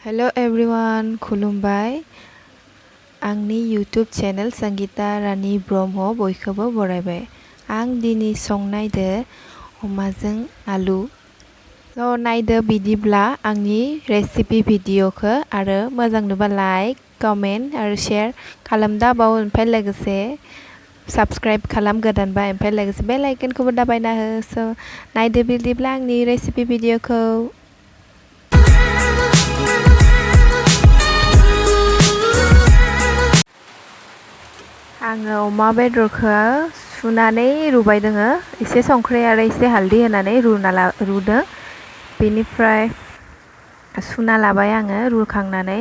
Hello everyone, खुलुमबाय आंनि YouTube channel Sangeeta रानी ब्रह्म बयखौबो बरायबाय। आं दिनै संनायदो अमाजों आलु। नायदो बिदिब्ला आंनि रेसिपि भिडिअखौ आरो मोजां नुबा लाइक, कमेन्ट आरो शेयार खालामदा बाव ओमफ्राय लोगोसे साबस्क्राइब खालाम गोदानबा ओमफ्राय लोगोसे बेल आइकनखौबो दाबायना हो। नायदो बिदिब्ला आंनि रेसिपि भिडिअखौ। आङो अमा बेदरखौ सुनानै रुबाय दोङो एसे संख्रि आरो एसे हालदै होनानै रुदों। बेनिफ्राय सुना लाबाय आङो रुखांनानै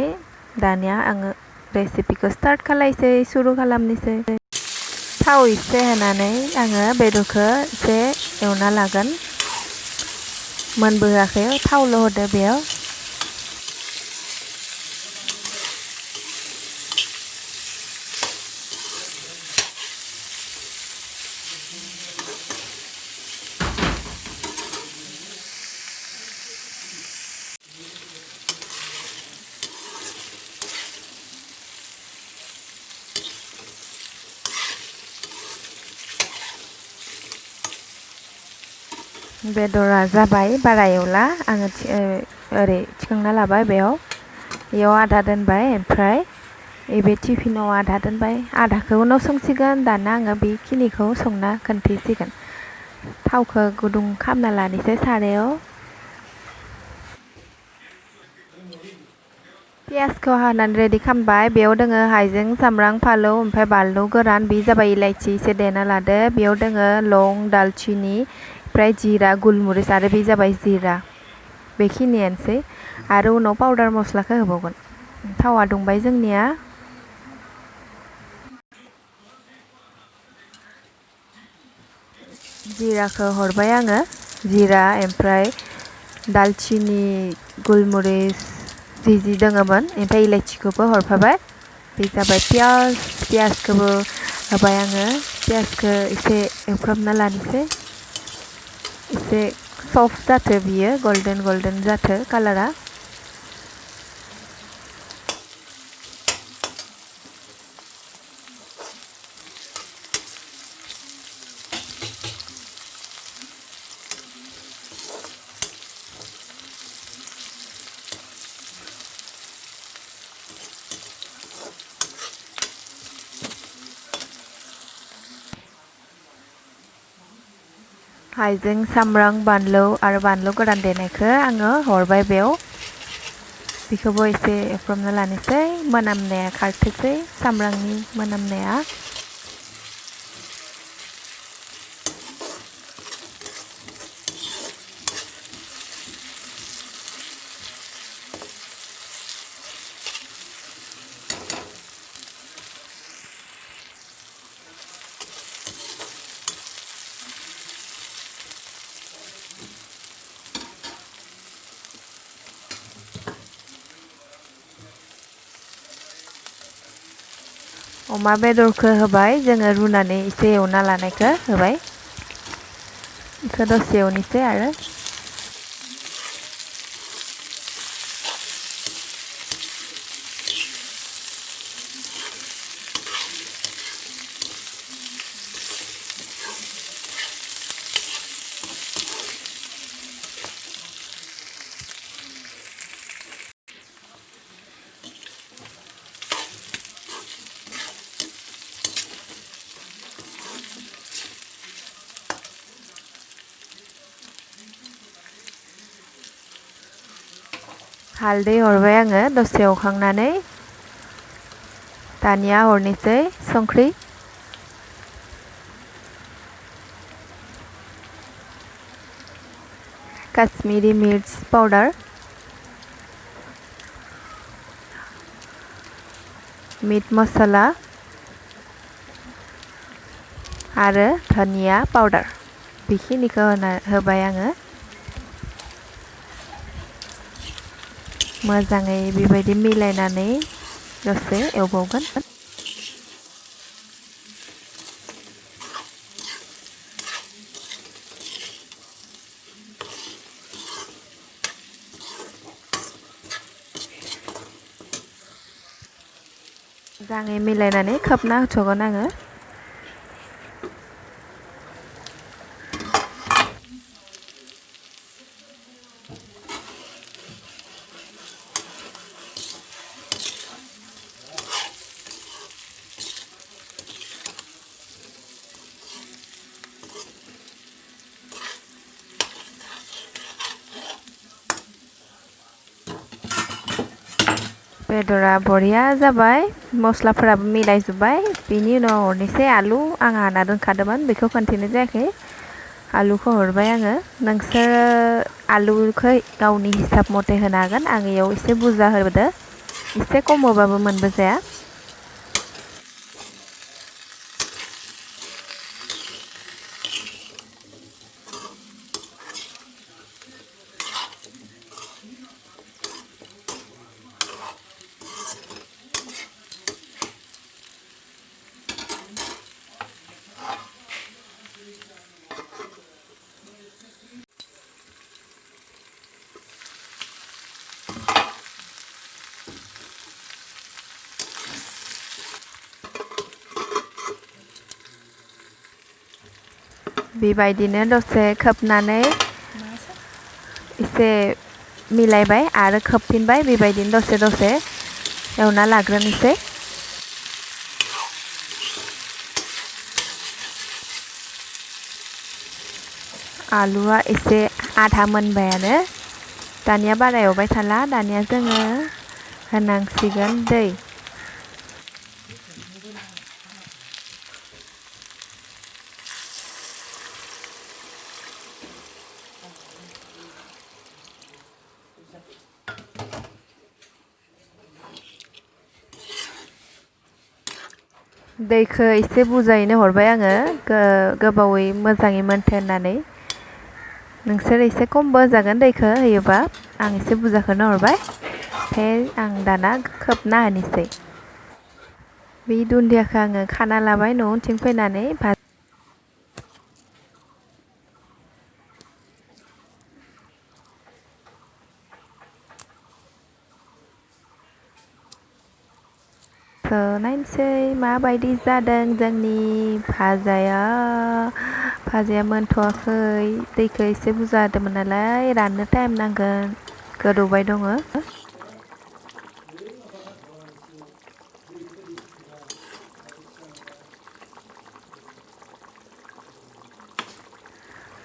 दानिया आङो रेसिपिखौ स्टार्ट खालायसै सुरु खालामनोसै। थाव एसे होनानै आङो बेदरखौ एसे एवना लागोन। मोनबोआखै थावल' होदो बेयाव। बेदरा जाबाय बारा एवला आङो ओरै थिखांना लाबाय बेयाव आधा दोनबाय ओमफ्राय बे टिफिनाव आधा दोनबाय आधाखौ उनाव संसिगोन। दाना आङो बेखिनिखौ संना खोन्थिसिगोन। थावखौ गुदुं खालामना लानोसै सारायाव। पियासखौ हानानै रेडि खालामबाय। बेयाव दोङो हाइजें, सामब्राम, फालौ ओमफ्राय बानलु गोरान। बे जाबाय इलाइचि एसे देना लादो। बेयाव दोङो लं, दालचिनि ओमफ्राय जिरा, गुलमरिच आरो बे जाबाय जिरा। बेखिनियानोसै आरो उनाव पाउडार मस्लाखौ होबावगोन। थावा दुंबाय जोंनिया। जिराखौ हरबाय आङो। जिरा ओमफ्राय दालचिनि, गुलमरिच जि दोङोमोन ओमफ्राय इलाइचिखौबो हरफाबाय। बे जाबाय पियासखौबो होबाय आङो। पियासखौ एसे एवफ्रामना लानोसै। एसे सफ्ट जाथो बियो गल्डेन जाथो कालारा। हाइजें, सामब्राम, बानलु आरो बानलु गोरान देनायखौ आङो हरबाय बेयाव। बेखौबो एसे एवफ्रामना लानोसै। मोनामनाया खारथोसै सामब्रामनि मोनामनाया। अमा बेदरखौ होबाय जोङो रुनानै एसे एवना लानायखौ होबाय। बेखौ दसे एवनोसै आरो। हालदै हरबाय आङो दसे एवखांनानै। दानिया हरनोसै संख्रि। काश्मीरी मिर्च पाउडार, मीट मसाला आरो धनिया पाउडार। बेखिनिखौ होबाय आङो। मोजाङै बेबायदि मिलायनानै दसे एवबावगोन। मोजाङै मिलायनानै खोबना होथ'गोन आङो। बेदरा बरिया जाबाय, मस्लाफोराबो मिलायजोब्बाय। बेनि उनाव हरनोसै आलु, आं हाना दोनखादोंमोन बेखौ खोन्थेनाय जायाखै। आलुखौ हरबाय आङो। नोंसोरो आलुखौ गावनि हिसाब मथे होनो हागोन। आं इयाव एसे बुरजा होबोदो, एसे खम होबाबो मोनबो जाया। बेबायदिनो दसे खोबनानै एसे मिलायबाय आरो खोबफिनबाय। बेबायदिनो दसे एवना लाग्रोनोसै। आलुआ एसे आधा मोनबायानो। दानिया बारा एवबाय थाला, दानिया जोङो होनांसिगोन दै। दैखौ एसे बुरजायैनो हरबाय आङो, गोबावै मोजाङै मोनथो होननानै। नोंसोर एसे खमबो होजागोन दैखौ होयोबा, आं एसे बुरजाखौनो हरबाय। ओमफ्राय आं दाना खोबना होनोसै। बे दुन्दियाखौ आङो खाना लाबाय न'थिं फैनानै। नायनोसै माबायदि जादों जोंनि भाजाया। भाजाया मोनथ'वाखै, दैखौ एसे बुरजा होदोंमोन नालाय राननो टाइम नांगोन। गोदौबाय दङ।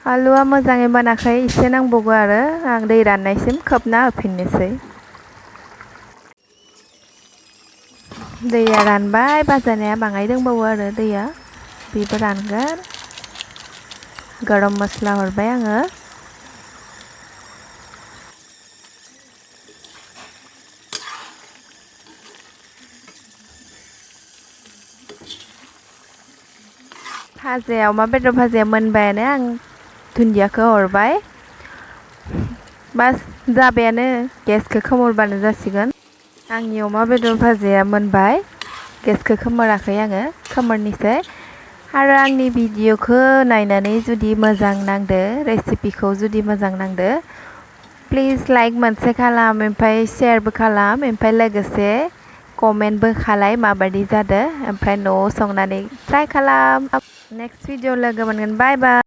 आलुआ मोजाङै मोनाखै, एसे नांबावगौ आरो। आं दै राननायसिम खोबना होफिननोसै। दैया रानबाय, भाजानाया बाङाय दंबावो आरो दैया, बेबो रानगोन। गरम मस्ला हरबाय आङो। भाजाया अमा बेदर भाजाया मोनबायानो, आं दुन्दियाखौ हरबाय। बास जाबायानो, गेसखौ खोमोरबानो जासिगोन। आंनि अमा बेदर भाजाया मोनबाय, गेसखौ खोमोराखै आङो, खोमोरनोसै। आरो आंनि भिडिअखौ नायनानै जुदि मोजां नांदो, रेसिपिखौ जुदि मोजां नांदो, प्लिज लाइक मोनसे खालाम, ओमफ्राय शेयारबो खालाम, ओमफ्राय लोगोसे कमेन्टबो खालाय माबायदि जादो। ओमफ्राय न'आव संनानै ट्राइ खालाम। नेक्स्ट भिडिअ लोगो मोनगोन। बाय बाय।